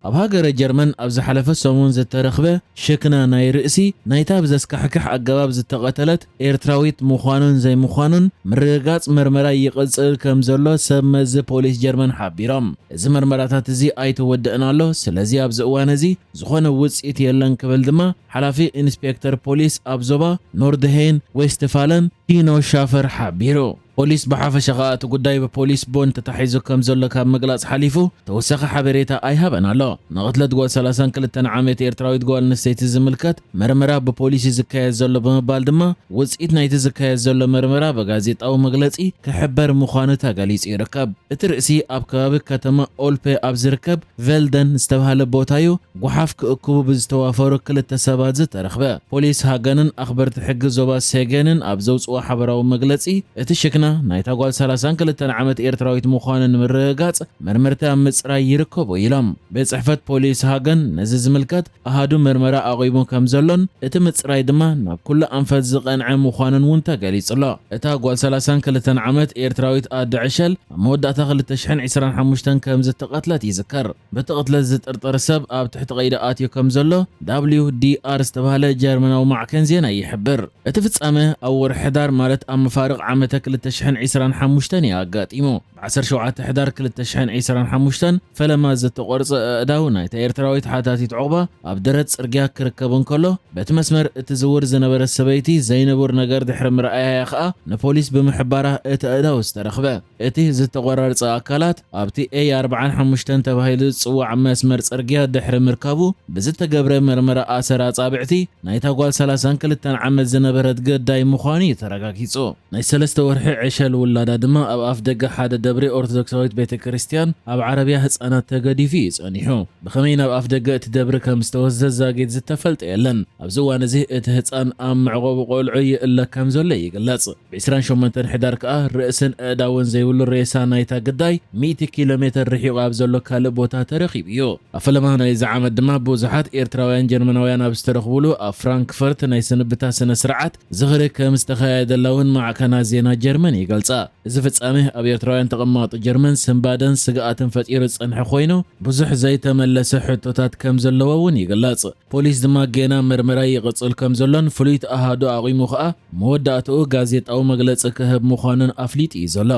ኣብ ሃገረ ጀርመን ኣብ ዝሓለፈ ሰሙን ዝተረኽበ ሽክና ናይ ርእሲ ናይታ ብዘስካሕክሕ ኣገባብ ዝተቐተለት ኤርትራዊት ምዃኑን ዘይምዃኑን ምርግጋጽ መርመራ ይቕጽል ከም ዘሎ ሰብ መዚ ፖሊስ ጀርመን ሓቢሮም። እዚ መርመራታት እዚ ኣይተወደእን ኣሎ፣ ስለዚ ኣብዚ እዋን እዚ ዝኾነ ውጽኢት የለን ክብል ድማ ሓላፊ ኢንስፔክተር ፖሊስ ኣብ ዞባ ኖርድሄን ዌስትፋለን ቲኖ ሻፈር ሓቢሩ። ፖሊስ ብሓፈሻ ከኣ እቲ ጉዳይ ብፖሊስ ቦን ተታሒዙ ከም ዘሎ ካብ ምግላጽ ሓሊፉ ተወሳኺ ሓበሬታ ኣይሃበን ኣሎ። ንቕትለት ጓል ሰላሳን ክልተን ዓመት ኤርትራዊት ጓል ኣንስተይቲ ዝምልከት መርመራ ብፖሊስ እዩ ዝካየድ ዘሎ ብምባል ድማ ውጽኢት ናይቲ ዝካየድ ዘሎ መርመራ ብጋዜጣዊ መግለጺ ክሕበር ምዃኑ ተገሊጹ ይርከብ። እቲ ርእሲ ኣብ ከባቢ ከተማ ኦልፔ ኣብ ዝርከብ ቬልደን ዝተባህለ ቦታ እዩ ጓሓፍ ክእክቡ ብዝተዋፈሩ ክልተ ሰባት ዝተረኽበ። ፖሊስ ሃገንን ኣኽበርቲ ሕጊ ዞባ ሴጌንን ኣብ ዘውጽኦ ሓበራዊ መግለጺ፣ እቲ ሽክና ናይታ ጓል ሰላሳን ክልተን ዓመት ኤርትራዊት ምዃኑ ንምርግጋጽ መርመርቲ ኣብ ምጽራይ ይርከቡ ኢሎም። ቤት ጽሕፈት ፖሊስ ሃገን ነዚ ዝምልከት ኣሃዱ መርመራ ኣቒሙ ከም ዘሎን እቲ ምጽራይ ድማ ናብ ኩሉ ኣንፈት ዝቐንዐ ምዃኑን እውን ተገሊጹ ኣሎ። እታ ጓል ሰላሳን ክልተን ዓመት ኤርትራዊት ኣደ ዕሸል ኣብ መወዳእታ ክልተ ሽሕን ዕስራን ሓሙሽተን ከም ዝተቐትለት ይዝከር። በቲ ቅትለት ዝጥርጠር ሰብ ኣብ ትሕቲ ቀይዲ ኣትዩ ከም ዘሎ ዳብሊው ዲ ኣር ዝተባህለ ጀርመናዊ ማዕከን ዜና ይሕብር። እቲ ፍጻመ ኣብ ወርሒ ሕዳር ማለት ኣብ መፋርቕ ዓመተ ክልተ ሽሕን ዕስራን ሓሙሽተን እዩ ኣጋጢሙ። ብ ዓሰርተ ሸውዓተ ሕዳር ክልተ ሽሕን ዕስራን ሓሙሽተን ፈለማ ዝተቖርጸ ኣእዳው ናይታ ኤርትራዊት ሓታቲት ዑቕባ ኣብ ደረት ጽርግያ ክርከብ እንከሎ፣ በቲ መስመር እትዝውር ዝነበረት ሰበይቲ ዘይንቡር ነገር ድሕሪ ምርኣያ እያ ከኣ ንፖሊስ ብምሕባራ እቲ ኣእዳው ዝተረኽበ። እቲ ዝተቖራርጸ ኣካላት ኣብቲ ኤ ኣርብዓን ሓሙሽተን ተባሂሉ ዝጽዋዕ መስመር ጽርግያ ድሕሪ ምርካቡ ብዝተገብረ መርመራ ኣሰር ኣጻብዕቲ ናይታ ጓል ሰላሳን ክልተን ዓመት ዝነበረት ግዳይ ምዃኑ እዩ ተረጋጊጹ። ናይ ሰለስተ ወርሒ ዕሸል ውላዳ ድማ ኣብ ኣፍ ደገ ሓደ ደብሪ ኦርቶዶክሳዊት ቤተ ክርስቲያን ኣብ ዓረብያ ህጻናት ተገዲፉ እዩ ጸኒሑ። ብኸመይ ናብ ኣፍ ደገ እቲ ደብሪ ከም ዝተወስደ ዛጊት ዝተፈልጠ የለን። ኣብዚ እዋን እዚ እቲ ህጻን ኣብ መዕቆቢ ቆልዑ ይእለ ከም ዘሎ ይግለጽ። ብ ዕስራን ሸሞንተን ሕዳር ከኣ ርእስን ኣእዳውን ዘይብሉ ሬሳ ናይታ ግዳይ ሚእቲ ኪሎ ሜተር ርሒቑ ኣብ ዘሎ ካልእ ቦታ ተረኺቡ እዩ። ኣብ ፈለማ ናይዚ ዓመት ድማ ብዙሓት ኤርትራውያን ጀርመናውያን ኣብ ዝተረኽቡሉ ኣብ ፍራንክፈርት ናይ ስንብታ ስነ ስርዓት ዝኽሪ ከም ዝተኻየደላ እውን ማዕከናት ዜና ጀርመን ይገልጻ። እዚ ፍጻሜ ኣብ ኤርትራውያን ተቐማጦ ጀርመን ስንባደን ስግኣትን ፈጢሩ ዝጸንሐ ኮይኑ፣ ብዙሕ ዘይተመለሰ ሕቶታት ከም ዘለዎ እውን ይግለጽ። ፖሊስ ድማ ጌና መርመራ ይቕጽል ከም ዘሎን ፍሉይት ኣሃዱ ኣቒሙ ከኣ መወዳእትኡ ጋዜጣዊ መግለጺ ክህብ ምዃኑን ኣፍሊጡ እዩ ዘሎ።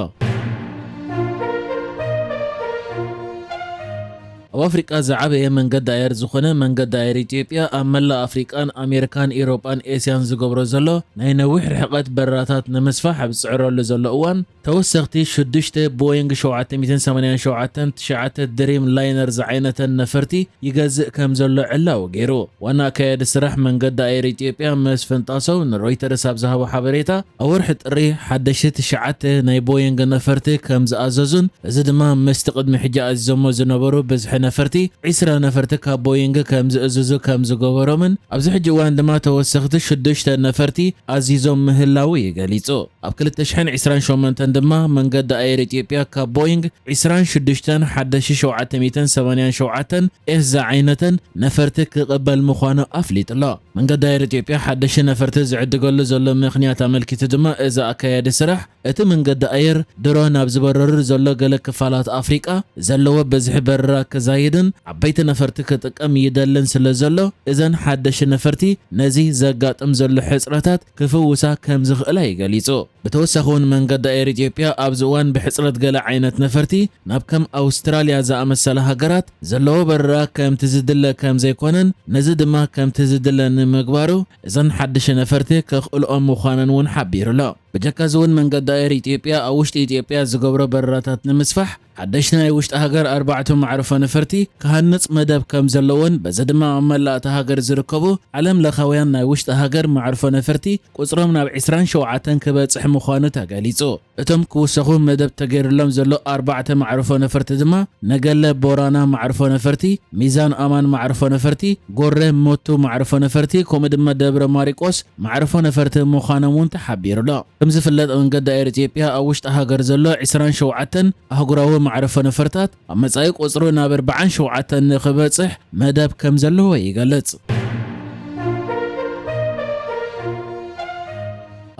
ኣብ ኣፍሪቃ ዝዓበየ መንገዲ ኣየር ዝኾነ መንገዲ ኣየር ኢትዮጵያ ኣብ መላእ ኣፍሪቃን ኣሜሪካን፣ ኤውሮጳን ኤስያን ዝገብሮ ዘሎ ናይ ነዊሕ ርሕቀት በረራታት ንምስፋሕ ኣብ ዝጽዕረሉ ዘሎ እዋን፣ ተወሰኽቲ ሽዱሽተ ቦይንግ ሸውዓተ ሚእትን ሰማንያን ሸውዓተን ትሽዓተ ድሪም ላይነር ዝዓይነተን ነፈርቲ ይገዝእ ከም ዘሎ ዕላዊ ገይሩ። ዋና ኣካያዲ ስራሕ መንገዲ ኣየር ኢትዮጵያ መስፍን ጣሰው ንሮይተርስ ኣብ ዝሃቦ ሓበሬታ፣ ኣብ ወርሒ ጥሪ ሓደሽቲ ትሽዓተ ናይ ቦይንግ ነፈርቲ ከም ዝኣዘዙን፣ እዚ ድማ ምስቲ ቅድሚ ሕጂ ኣዚዞሞ ዝነበሩ ብዝሒ ነፈርቲ ዒስራ ነፈርቲ ካብ ቦይንግ ከም ዝእዝዙ ከም ዝገበሮምን፣ ኣብዚ ሕጂ እዋን ድማ ተወሰኽቲ ሽዱሽተ ነፈርቲ ኣዚዞም ምህላዉ እዩ ገሊጹ። ኣብ ክልተ ሽሕን ዕስራን ሸሞንተን ድማ መንገዲ ኣየር ኢትዮጵያ ካብ ቦይንግ ዒስራን ሽዱሽተን ሓደሽቲ ሸውዓተ ሚእትን ሰማንያን ሸውዓተን ኤስ ዝዓይነተን ነፈርቲ ክቕበል ምዃኑ ኣፍሊጡ ኣሎ። መንገዲ ኣየር ኢትዮጵያ ሓደሽቲ ነፈርቲ ዝዕድገሉ ዘሎ ምኽንያት ኣመልኪቱ ድማ፣ እዚ ኣካያዲ ስራሕ፣ እቲ መንገዲ ኣየር ድሮ ናብ ዝበረሩ ዘሎ ገለ ክፋላት ኣፍሪቃ ዘለዎ ብዝሒ በረራ ክዛይድን ዓበይቲ ነፈርቲ ክጥቀም ይደልን ስለ ዘሎ፣ እዘን ሓደሽቲ ነፈርቲ ነዚ ዘጋጥም ዘሎ ሕጽረታት ክፍውሳ ከም ዝኽእላ እዩ ገሊጹ። ብተወሳኺ እውን መንገዲ ኣየር ኢትዮጵያ ኣብዚ እዋን ብሕጽረት ገለ ዓይነት ነፈርቲ ናብ ከም ኣውስትራልያ ዝኣመሰላ ሃገራት ዘለዎ በረራ ከምቲ ዝድለ ከም ዘይኮነን፣ ነዚ ድማ ከምቲ ዝድለ ንምግባሩ እዘን ሓደሽቲ ነፈርቲ ከኽእልኦም ምዃነን እውን ሓቢሩ ኣሎ። ብጀካ እዚ እውን መንገዲ ኣየር ኢትዮጵያ ኣብ ውሽጢ ኢትዮጵያ ዝገብሮ በረራታት ንምስፋሕ ሓደሽቲ ናይ ውሽጢ ሃገር ኣርባዕተ መዕርፎ ነፈርቲ ክሃንጽ መደብ ከም ዘለዎን፣ በዚ ድማ ኣብ መላእ እታ ሃገር ዝርከቡ ዓለም ለኻውያን ናይ ውሽጢ ሃገር መዕርፎ ነፈርቲ ቁጽሮም ናብ ዕስራን ሸውዓተን ክበጽሕ ምዃኑ ተገሊጹ። እቶም ክውሰኹ መደብ ተገይሩሎም ዘሎ ኣርባዕተ መዕርፎ ነፈርቲ ድማ ነገለ ቦራና መዕርፎ ነፈርቲ፣ ሚዛን ኣማን መዕርፎ ነፈርቲ፣ ጎረ ሞቱ መዕርፎ ነፈርቲ፣ ከምኡ ድማ ደብረ ማሪቆስ መዕርፎ ነፈርቲ ምዃኖም እውን ተሓቢሩ ኣሎ። ከም ዝፍለጥ መንገዲ ኣየር ኢትዮጵያ ኣብ ውሽጢ ሃገር ዘሎ ዕስራን ሸውዓተን ኣህጉራዊ መዕርፎ ነፈርታት ኣብ መጻኢ ቁጽሩ ናብ ኣርባዓን ሸውዓተን ንኽበጽሕ መደብ ከም ዘለዎ ይገልጽ።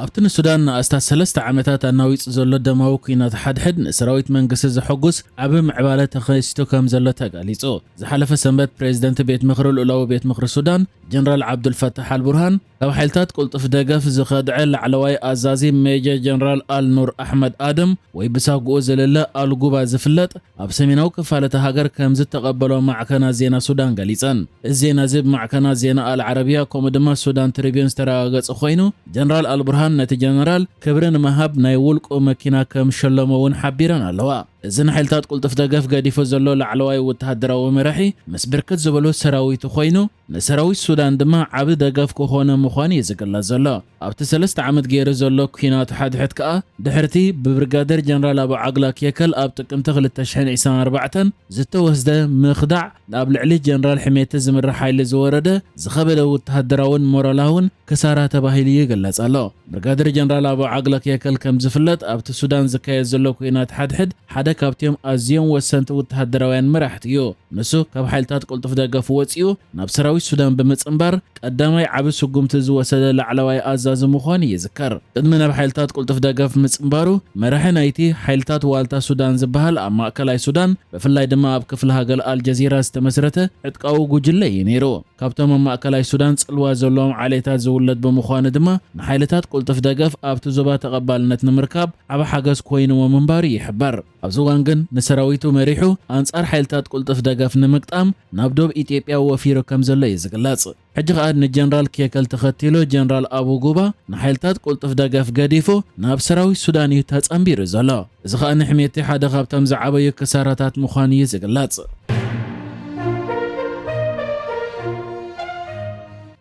ኣብቲ ንሱዳን ንኣስታት ሰለስተ ዓመታት ኣናዊጹ ዘሎ ደማዊ ኲናት ሓድሕድ ንሰራዊት መንግስቲ ዘሐጉስ ዓቢ ምዕባለ ተኸሲቱ ከም ዘሎ ተጋሊጹ። ዝሓለፈ ሰንበት ፕሬዚደንት ቤት ምኽሪ ልኡላዊ ቤት ምኽሪ ሱዳን ጀነራል ዓብዱልፈታሕ ኣልቡርሃን ካብ ሓይልታት ቅልጡፍ ደገፍ ዝኸድዐ ላዕለዋይ ኣዛዚ ሜጀር ጀነራል ኣልኑር ኣሕመድ ኣደም ወይ ብሳጉኡ ዝልለ ኣልጉባ ዝፍለጥ ኣብ ሰሜናዊ ክፋል እታ ሃገር ከም ዝተቐበሎ ማዕከናት ዜና ሱዳን ገሊጸን። እዚ ዜና እዚ ብማዕከናት ዜና ኣልዓረብያ ከምኡ ድማ ሱዳን ትሪቢዩን ዝተረጋገጸ ኮይኑ፣ ጀነራል ኣልቡርሃን ነቲ ጀነራል ክብሪ ንምሃብ ናይ ውልቁ መኪና ከም ሸለሞ እውን ሓቢረን ኣለዋ። እዚ ንሓይልታት ቅልጡፍ ደገፍ ገዲፉ ዘሎ ላዕለዋይ ወተሃደራዊ መራሒ ምስ ብርክት ዝበሉ ሰራዊቱ ኮይኑ፣ ንሰራዊት ሱዳን ድማ ዓቢ ደገፍ ክኾነ ምዃኑ እዩ ዝግለጽ ዘሎ። ኣብቲ ሰለስተ ዓመት ገይሩ ዘሎ ኲናት ሓድሕድ ከኣ ድሕርቲ ብብርጋደር ጀነራል ኣቡ ዓግላ ኬከል ኣብ ጥቅምቲ ክልተ ሽሕን ዕስራን ኣርባዕተን ዝተወስደ ምኽዳዕ ኣብ ልዕሊ ጀነራል ሕሜቲ ዝምራሕ ሓይሊ ዝወረደ ዝኸበደ ወተሃደራውን ሞራላውን ክሳራ ተባሂሉ ይግለጽ ኣሎ። ብርጋደር ጀነራል ኣቡ ዓግላ ኬከል ከም ዝፍለጥ ኣብቲ ሱዳን ዝካየድ ዘሎ ኲናት ሓድሕድ ሓደ ካብቲኦም ኣዝዮም ወሰንቲ ወተሃደራውያን መራሕቲ እዩ። ንሱ ካብ ሓይልታት ቅልጡፍ ደገፍ ወጺኡ ናብ ሰራዊት ሱዳን ብምጽንባር ቀዳማይ ዓቢ ስጉምቲ ዝወሰደ ላዕለዋይ ኣዛዚ ምዃኑ ይዝከር። ቅድሚ ናብ ሓይልታት ቅልጡፍ ደገፍ ምጽንባሩ መራሒ ናይቲ ሓይልታት ዋልታ ሱዳን ዝበሃል ኣብ ማእከላይ ሱዳን ብፍላይ ድማ ኣብ ክፍለ ሃገር ኣልጀዚራ ዝተመስረተ ዕጥቃዊ ጉጅለ እዩ ነይሩ። ካብቶም ኣብ ማእከላይ ሱዳን ጽልዋ ዘለዎም ዓሌታት ዝውለድ ብምዃኑ ድማ ንሓይልታት ቅልጡፍ ደገፍ ኣብቲ ዞባ ተቐባልነት ንምርካብ ዓቢ ሓገዝ ኮይንዎ ምንባሩ ይሕበር። ኣብዚ እዋን ግን ንሰራዊቱ መሪሑ ኣንጻር ሓይልታት ቅልጡፍ ደገፍ ንምግጣም ናብ ዶብ ኢትዮጵያ ወፊሩ ከም ዘሎ እዩ ዝግለጽ። ሕጂ ከኣ ንጀነራል ኬከል ተኸቲሉ ጀነራል ኣቡ ጉባ ንሓይልታት ቅልጡፍ ደገፍ ገዲፉ ናብ ሰራዊት ሱዳን እዩ ተጸንቢሩ ዘሎ። እዚ ከኣ ንሕሜቲ ሓደ ካብቶም ዝዓበዩ ክሳራታት ምዃኑ እዩ ዝግለጽ።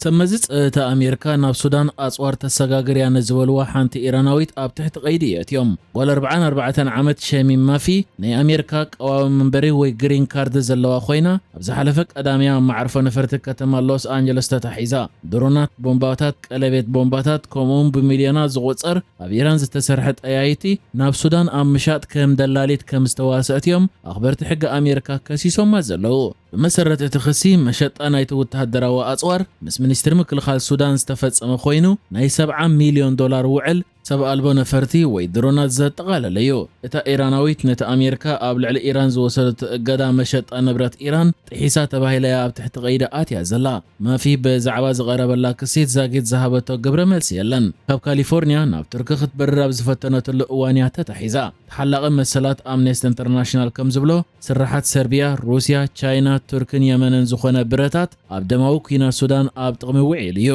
ሰብ መዚ ጸጥታ ኣሜሪካ ናብ ሱዳን ኣጽዋር ተሰጋግር እያ ንዝበልዋ ሓንቲ ኢራናዊት ኣብ ትሕቲ ቀይዲ የእትዮም። ጓል ኣርብዓን ኣርባዕተን ዓመት ሸሚም ማፊ ናይ ኣሜሪካ ቀዋሚ መንበሪ ወይ ግሪን ካርድ ዘለዋ ኮይና፣ ኣብ ዝሓለፈ ቀዳም እያ ኣብ መዓርፎ ነፈርቲ ከተማ ሎስ ኣንጀለስ ተታሒዛ። ድሮናት፣ ቦምባታት፣ ቀለቤት ቦምባታት፣ ከምኡውን ብሚልዮናት ዝቑጸር ኣብ ኢራን ዝተሰርሐ ጠያይቲ ናብ ሱዳን ኣብ ምሻጥ ከም ደላሊት ከም ዝተዋስአት እዮም ኣኽበርቲ ሕጊ ኣሜሪካ ከሲሶማ ዘለዉ። ብመሰረት እቲ ክሲ፣ መሸጣ ናይቲ ወተሃደራዊ ኣጽዋር ምስ ሚኒስትሪ ምክልኻል ሱዳን ዝተፈጸመ ኮይኑ፣ ናይ ሰብዓ ሚልዮን ዶላር ውዕል ሰብ ኣልቦ ነፈርቲ ወይ ድሮናት ዘጠቓለለ እዩ። እታ ኢራናዊት ነቲ ኣሜሪካ ኣብ ልዕሊ ኢራን ዝወሰደቶ እገዳ፣ መሸጣ ንብረት ኢራን ጥሒሳ ተባሂላ እያ ኣብ ትሕቲ ቀይዲ ኣትያ ዘላ። ማፊ ብዛዕባ ዝቐረበላ ክሲት ዛጊት ዝሃበቶ ግብረ መልሲ የለን። ካብ ካሊፎርኒያ ናብ ቱርኪ ክትበርር ኣብ ዝፈተነትሉ እዋን እያ ተታሒዛ። ተሓላቒ መሰላት ኣምነስቲ ኢንተርናሽናል ከም ዝብሎ፣ ስራሓት ሰርቢያ፣ ሩስያ፣ ቻይና፣ ቱርክን የመንን ዝኾነ ብረታት ኣብ ደማዊ ኲናት ሱዳን ኣብ ጥቕሚ ውዒሉ እዩ።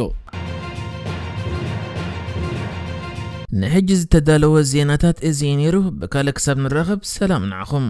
ንሕጂ ዝተዳለወ ዜናታት እዚ እዩ ነይሩ። ብካልእ ክሳብ ንራኸብ፣ ሰላም ንዓኹም።